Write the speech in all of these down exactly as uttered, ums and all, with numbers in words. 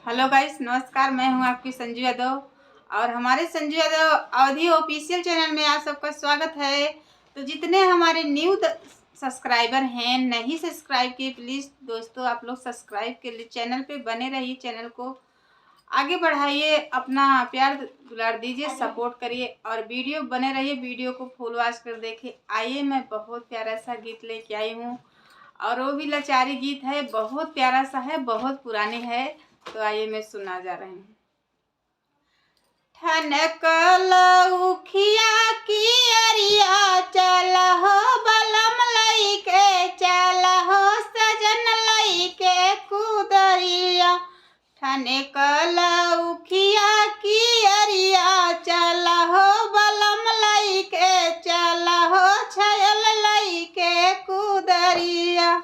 हेलो गाइस, नमस्कार, मैं हूं आपकी संजू यादव और हमारे संजू यादव अवधी ऑफिशियल चैनल में आप सबका स्वागत है। तो जितने हमारे न्यू सब्सक्राइबर हैं, नहीं सब्सक्राइब किए, प्लीज़ दोस्तों, आप लोग सब्सक्राइब के लिए चैनल पे बने रहिए, चैनल को आगे बढ़ाइए, अपना प्यार दुलार दीजिए, सपोर्ट करिए और वीडियो बने रहिए, वीडियो को फुल वॉच कर देखें। आइए, मैं बहुत प्यारा सा गीत लेके आई हूँ और वो भी लाचारी गीत है, बहुत प्यारा सा है, बहुत पुरानी है। तो आइए, मैं सुना जा रही हूँ। ठनकल उखिया की अरिया, चल हो बलम लइके, चल हो सजन लइके कुदरिया। ठनकल उखिया की अरिया, चल हो बलम लइके, चल हो छयल लइके कुदरिया।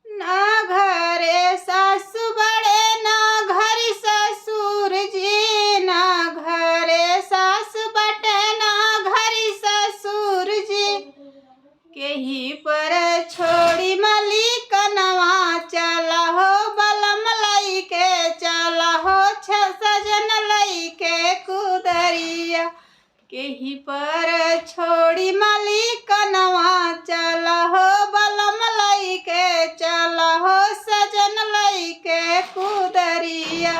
ना घरे सासु बड़े, ना घर ससुर जी, ना घरे सासु बटे, ना घर ससुर जी। केही पर छोड़ी मलिकनवा, चल हो बलम लइके, चल हो छ-, सजन लइके कुदरिया। केही पर छोड़ी मलिकनवा, चल हो बलम लइके, चल हो सजन लइके कुदरिया।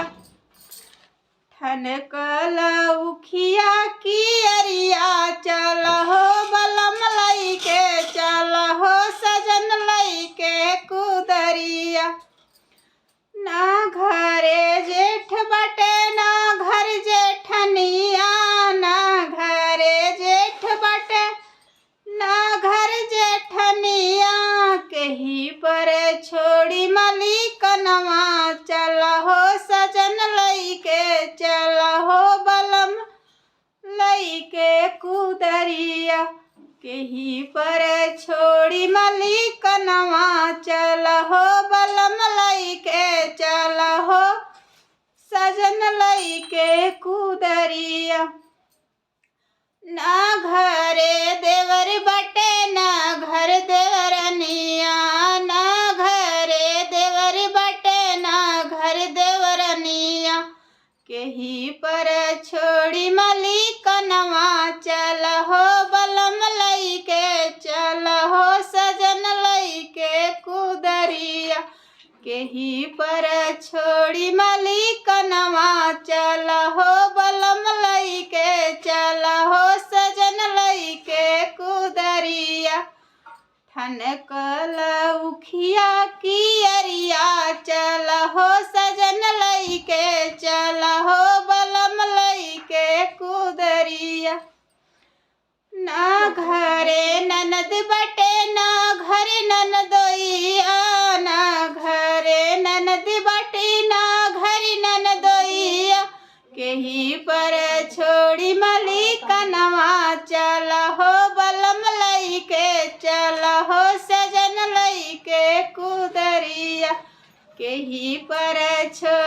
ठनकल उखिया की अरिया, चल हो बलम लइके, चल हो सजन लइके कुदरिया। ना घरे जेठ बटे, ना घर जेठनिया, ना घरे जेठ बटे, ना घर जेठनिया। केही पर छोड़ी मलिकनवा, चल हो सजन लइके, चल हो बलम लइके कुदरिया। केही पर छोड़ी मलिकनवा, चल हो बलम लइके, चल हो सजन लइके कुदरिया। ना घरे देवर बटे, ना घर देवरनिया, ना घरे देवर बटे, ना घर देवरनिया। केही पर छोड़ी मलिकनवा, चल हो बलम लइके, चल हो सजन लइके कुदरिया। केही पर छोड़ी मलिकनवा, चल हो बलम लइके, चल हो सजन लइके कुदरिया। ठनकल उखिया की अरिया, चल हो सजन लइके, चल हो बलम लइके कुदरिया। ना घरे ननद बटे, ना घर ननदोइया, ना घरे ननद बटे, ना घर ननदोइया। केही पर छोड़ी मलिकनवा, चल हो बलम लइके, चल हो सजन लइके कुदरिया। केही पर छोड़ी